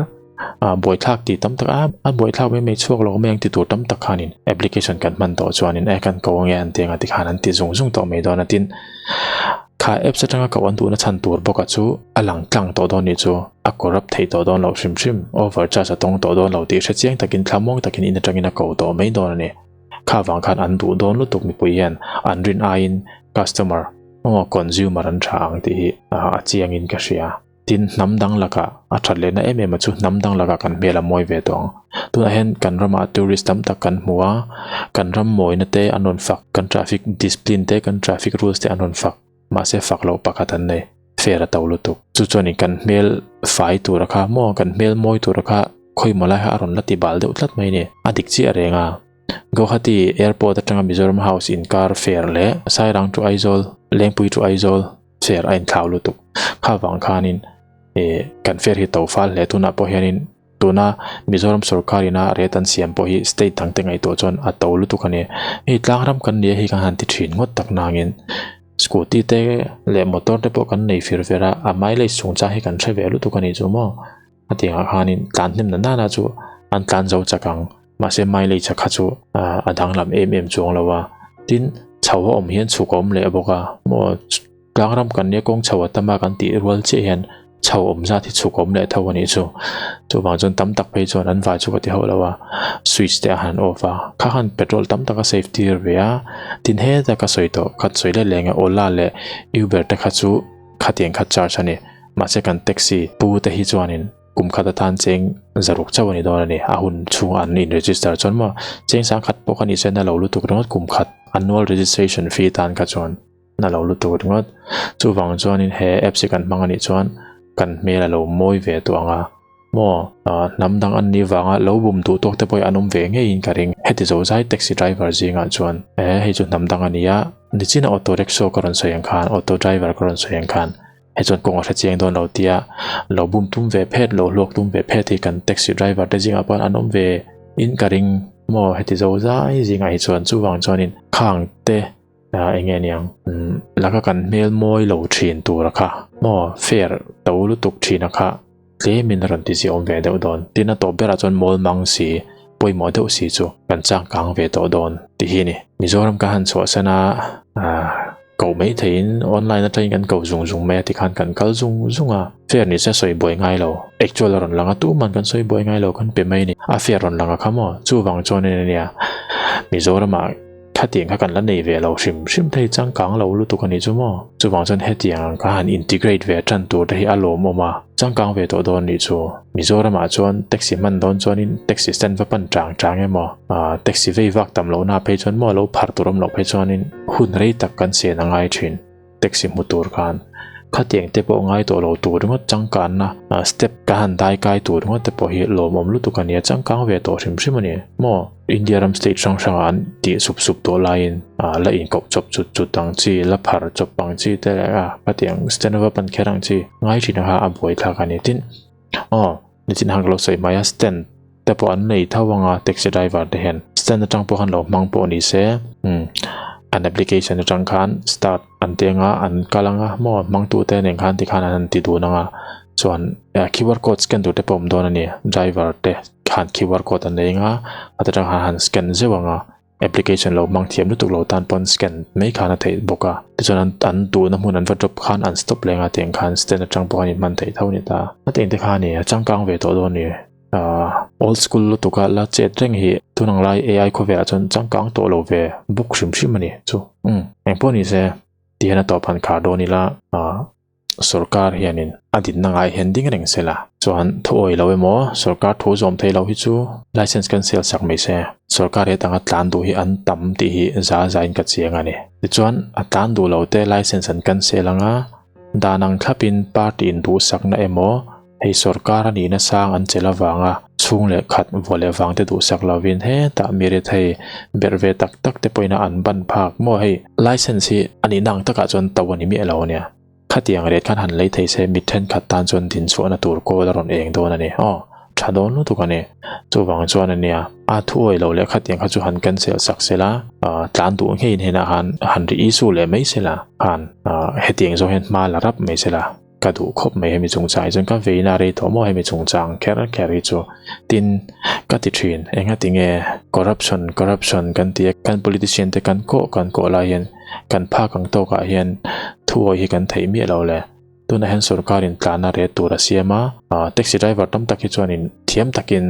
a buaithlak tih tam tak a a buaithlak mai mai chhuak lo mai ang ti tur tam tak khanin application kan hman tawh chuanin e kan ko ange an ti anga tikhan an ti zung zung tawh mai dawn a tin kha apps atanga koh an duhna chhan tur bawk a chu a lang tlang tawh dawn nih chu a corrupt theih tawh dawn loh hrim hrim overcharge a tawng tawh dawn lo tih hre chiang takin thlamuang takin in atangin a ko tawh mai dawn a ni kha vang khan an duh dawn lutuk mipui hian an rin aiin customer emaw consumer an tha ang tih hi a chiangin ka hria. Tin, hnam dang lakah a that lehna em em a chu hnam dang lakah kan hmel a mawi ve tawh ang. Tunah hian kan ramah tourist tam tak kan hmu a, kan ram mawina te an rawn fak, kan traffic discipline te, kan traffic rules te an rawn fak, mahse fak loh pakhat an nei, fair a to lutuk. Chu chuanin kan hmel fai tura kha maw, kan hmel mawi tura kha khawimaw lai kha a rawn la ti bal deuh tlat mai a ni, a dik chiah reng a. Guwahati airport atanga Mizoram House inkar fair leh Sairang to Aizawl, Lengpui to Aizawl, Fair a inthlau lutuk. Kha vang khanin eh kan fair hi to fal hle tunah pawh hianin tuna Mizoram sorkar ina rate an siam pawh hi state dang te ngaihtuah chuan a to lutuk a ni. Hei tlang ram kan nia hi kan han ti thin ngawt tak nangin scooty te leh motor te pawh kan nei fir ver a, a mileage chungchang hi kan hre ve lutuk a nih chu maw. A tiangah khanin tlan hnem na nana chu an tlan zo chak ang. Mahse mileage a kha chu a danglam em em chuang lo a, tin chho a awm hian chhuk a awm leh bawk a, maw tlang ram kan nia kawng chho a tam a kan tih rual chiah hian chho awm zat hi chhuk a awm leh tho a nih chu. Chuvang chuan tam tak phei chuan an vai chu ka ti hauh lo a, switch te a han off a, kha khan petrol tam tak a save tir ve a, tin heta ka sawi tawh khat sawi let leh nge Ola leh Uber te kha chu khatiang kha charge a ni, mahse kan taxi pu te hi chuanin Kum khat atan cheng zaruk chauh a ni dawn a ni. A hun chhung an in register chuan maw cheng sang khat pawh kha ni se na lo lutuk ringawt kum khat annual registration fee tan kha chuan na lo lutuk ringawt. Chuvang chuanin he apps hi kan hmang a nih chuan kan hmel a lo mawi ve tawh ang a maw hnam dang an nih vanga lo bum duh tawk te pawh hi an awm ve ngeiin ka ring. Heti zo zai taxi driver zingah chuan e hei chu hnam dang a ni a, nichina auto rickshaw ka rawn sawi ang khan auto driver ka rawn sawi ang khan Hei chuan kawng a hre chiang dawn lo tia lo bum tum ve phet lo hluak tum ve phet hi kan taxi driver te zingah pawh an awm ve in ka ring maw heti zo zai zingah hi chuan chuvang chuanin khang te ah eng nge niang laka kan hmel mawi lo thin tur a kha maw fair to lutuk thin a kha. Tlemin a rawn ti ziah awm ve deuh dawn. Tin a tawp berah chuan mawl mang si, pawimawh deuh si chu kan changkang ve tawh dawn tih hi a ni. Mizoram ka han chhuahsan a, koh mai theihin online atangin kan ko zung zung mai a tikhan kan kal zung zung a. Fare ni se sawi buai ngai lo. Actual a rawn lang a, tuman kan sawi buai ngai lo kan pe mai a ni. A fare rawn lang a kha maw? Chuvang chuan a nia Mizoramah Khatiang kha kan la nei ve lo hrim hrim thei changkang lo lutuk a nih chu maw? Chuvang chuan hetiang ang kha han integrate ve tan tur te hi a lawmawm a, changkang ve tawh dawn nih chu. Mizoramah chuan taxi hman dawn chuanin taxi stand va pan chang chang emaw, taxi vei vak tam lohna phei chuan maw lo phar tur awm loh phei chuanin hun rei tak kan sen a ngai thin. Taxi hmu tur khan khatiang te pawh ngai tawh lo tur ringawt changkanna step ka han dai kai tur ringawt te pawh hi lawmawm lutuk a nia changkang ve tawh hrim hrim a ni maw India ram state hrang hrang ah an tih sup sup tawh laiin la inkoh chawp chut chut ang chi la phar chawp ang chi te leh a khatiang stand up an kher ang chi ngai thin a kha a buai thlak a ni tin aw nichin han ka lo sawi mai a stand te pawh an nei tho ang a taxi driver te hian stand atang pawh khan lo hmang pawh ni se umm an application atang khan start an ti anga an kal anga maw hmang tu te nen khan tikhan an han ti dun anga chuan qr code scan tur te pawh a awm dawn a ni driver te khan qr code an nei anga a ta tang khan han scan zeuh anga. Application lo hmang thiam lutuk lo tan pawn scan mai khan a theih bawk a, tichuan an an duhna hmun an va drop khan an stop leng a tiang khan stand atang pawh an inhman theih tho a ni ta. A tiang te kha a ni, a changkang ve tawh dawn a ni. Ahh old school lutuk a la chet reng hi tun ang lai AI khawvelah chuan changkang tawh lo ve bawk hrim hrim a ni chu. Umm engpawh ni se tihian a tawp han khar dawn ila ahh. Sorkar hianin a dinna ngai hian ding reng se la, chuan thu awih lo emaw sorkar thu zawm thei lo hi chu license cancel sak mai se. Sorkar he tanga tlan duh hi an tam tih hi za zain ka chiang a ni. Tichuan a tlan duh lo te license an cancel anga dan ang thlapin party in duhsakna emaw Hei sorkar a nihna sang an chelh avanga chhung leh khat vuah leh vang te duhsak lovin hetah mi rethei berh ve tak tak te pawhin a an ban phak maw hei license hi a nihna ang takah chuan to a ni miah lo ania khatiang ret khan han lei thei se mi thenkhat tan chuan dinchhuahna tur kawl a rawn eng dawn a ni aw tha dawn lutuk a ni chuvang chuan ania a thu awih lo leh khatiang kha chu han cancel sak sela tlan duh ngeiin henah han han ri issue leh mai sela han hetiang zawng hian hma la rap mai sela. Ka duh khawp mai hemi chungchang hi chuan ka veina rei tawh maw hemi chungchang kher kher hi chu tin ka ti thin enga tinge corruption corruption kan ti a kan politician te kan kawh kan kawh lai hian kan phak ang tawk ah hian thu awih hi kan theih miah lo le tunah hian sorkar in tlanna ret tur a siam a ah taxi driver tam tak hi chuanin thiam takin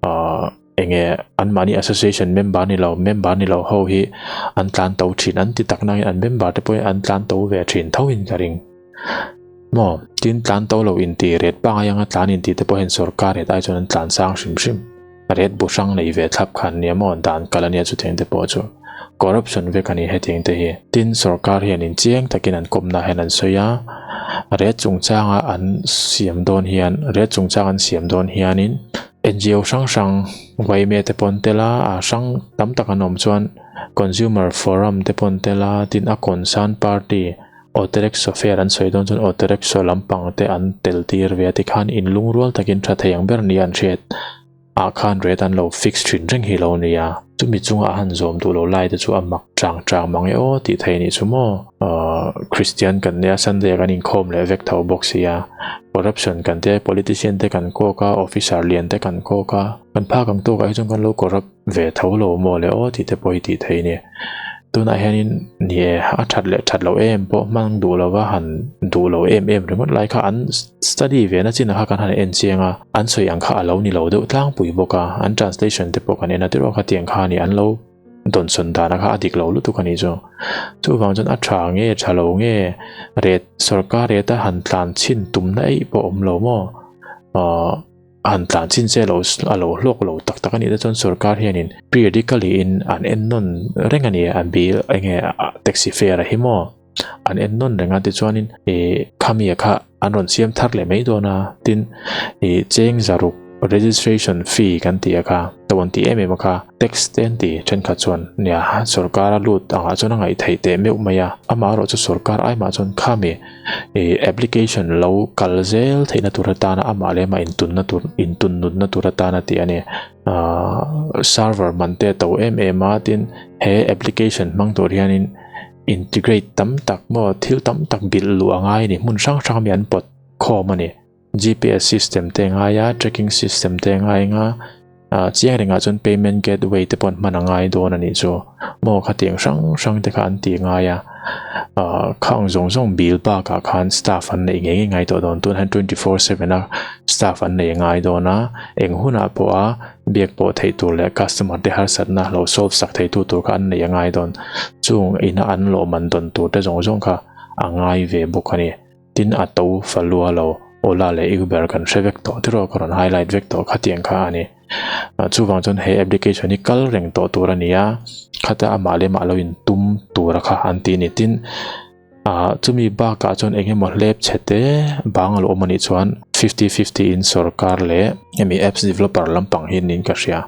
ah Enge anmahni association member ni lo member ni lo ho hi an tlan to thin an ti tak nangin an member te pawhin an tlan to ve thin tho in ka ring. Maw tin tlan to lo in ti ret pangai anga tlan in ti te pawhin sorkar ret ai chuan an tlan sang hrim hrim. Ret bu hrang nei ve thlap khan nia maw dan kal ania chutiang te pawh chu corruption vek ani hetiang te hi. Tin sorkar hian in chiang takin an kawmna hian an sawi a ret chungchanga an siam dawn hian ret chungchang an siam dawn hianin NGO hrang hrang Vaimia te pawn tel a, a hrang tam tak an awm chuan Consumer Forum te pawn tel a, tin a concern party Auto Rickshaw fare an sawi dawn chuan Auto Rickshaw lampang te an tel tir ve a tikhan inlungrual takin tha thei ang ber nia an hriat ah khan rate an lo fix thin reng hi lo nia. Chumi chunga a han zawm duh lo lai te chu a mak chang chang mang e aw tih thei anih chu maw. Christian kan nia Sunday ah kan inkhawm leh vek tho bawk sia corruption kan tia politician te kan kawk a officer lian te kan kawk a kan phak ang tawkah hi chuan kan lo corrupt ve tho lo maw le aw tih te pawh hi tih thei a ni. Tunah hianin ni e a that leh that loh em pawh hmang duh lova han duh lo em em ringawt lai kha an study ve na chinah kha kan han en chiang a an sawi ang kha a lo ni lo deuh tlangpui bawk a an translation te pawh kan en a tirh kha tiang kha a ni an lo dawnsawn dana kha a dik lo lutuk a nih chu. Chuvang chuan a tha nge tha lo nge ret sorkar reta han tlan chhin tumna eih pawh awm lo maw ahh han tlan chin che lo a lo hlawk lo tak tak a nih te chuan sorkar hianin periodically in an en nawn reng a ni a bill enge taxi fare a hi maw an en nawn reng a tichuanin ih khami kha an rawn siam thar leh mai dawn a tin ih cheng zaruk registration fee kan tih a kha to an tih em em a kha tax te an ti thenkhat chuan nia sorkar a lut angah chuan a ngaih theih teh meuh mai a amaherawh chu sorkar ai mah chuan khami ih application lo kal zel theihna tur atana amah leh amah intunna tur intun nunna tur atana tih a ni ahh server man te a to em em a tin he application hmang tur hianin integrate tam tak maw thil tam tak bilh luh a ngai a ni hmun hrang hrang ami an pawt khawm a ni. GPS system te ngai a, tracking system te ngai nga, chiang rengah chuan payment gateway te pawh an hman a ngai dawn a nih chu. Maw khatiang hrang hrang te kha an ti ngai a, khang zawng zawng bill bakah khan staff an neih ngei ngei ngai tawh dawn. Tun hian 24/7 a staff an nei a ngai dawn a, eng hunah pawha biak pawh theih tur leh customer te harsatna lo solve sak thei tu tur kha an neih a ngai dawn. Chung ina an lawhman dawn tur te zawng zawng kha a ngai ve bawk a ni. Tin a to falua lo Ola leh Uber kan hre vek tawh tiraw ka rawn highlight vek tawh khatiang kha a ni. Chuvang chuan he application hi kal reng tawh tur a ni a, khata amah leh mah lo in tum tura kha an ti a ni. Tin chumi bakah chuan eng emaw hlep chhe te bang a lo awm a nih chuan 50-50 in sorkar leh hemi apps developer lampang hi niin ka hria.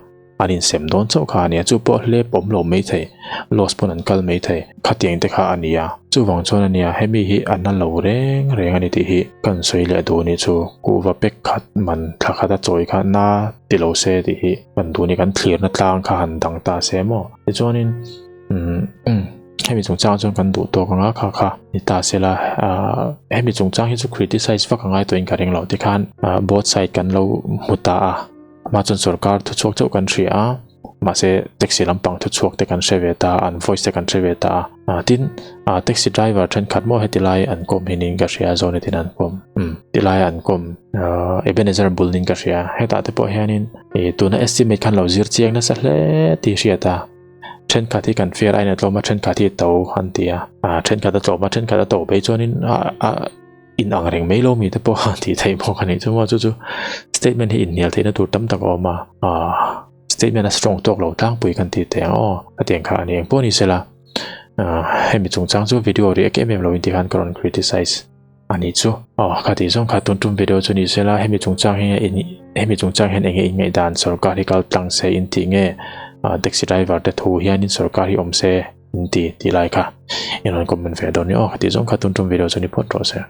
An insem dawn chauh kha a nia, chu pawh hlep awm lo mai thei, loss pawn an kal mai thei, khatiang te kha a nia. Chuvang chuan a nia, hemi hi a na lo reng reng a ni tih hi kan sawi leh duh a nih chu, kuhva pek khat man thla khat a chawi kha na ti lo se tih hi kan duh a ni, kan thlirna tlang kha han dang ta se maw? Tichuanin umm hemi chungchang chuan kan duh tawk anga kha kha ni ta se la, hemi chungchang hi chu criticize vak a ngai tawhin ka ring lo, tikhan both side kan lo hmu ta a. Amah chuan sorkar thuchhuak chauh kan hria a, mahse taxi lampang thuchhuak te kan hre ve ta a, an voice te kan hre ve ta a. Tin, taxi driver thenkhat maw heti lai an kawm hi niin ka hria a, Zonet in an kawm, umm ti lai an kawm Ebenezer bul niin ka hria. Hetah te pawh hianin tuna estimate khan lo zir chiang nasa hle tih hriat a, thenkhat hi kan fare aiin a tlawm a, thenkhat hi to an ti a, thenkhat a tlawm a, thenkhat a to phei chuanin a. In ang reng mai lo mi te pawh a tih theih bawk a nih chu maw chu chu statement hi inhnial theihna tur tam tak a awm a ah statement a strong tawk lo tlangpui kan tih teh ang aw a tiang kha a ni engpawh ni sela ah hemi chungchang chu video react em em lo in ti khan ka rawn criticize a nih chu aw kha tih zawng kha tun tum video chu ni sela hemi chungchang hi in hemi chungchang hian enge in ngaihdan sorkar hi kal tlang se in tih nge ah taxi driver te thu hian in sorkar hi awm se in ti tih lai kha in rawn comment ve dawn ni aw kha tih zawng kha tun tum video chu ni phawt rawh se.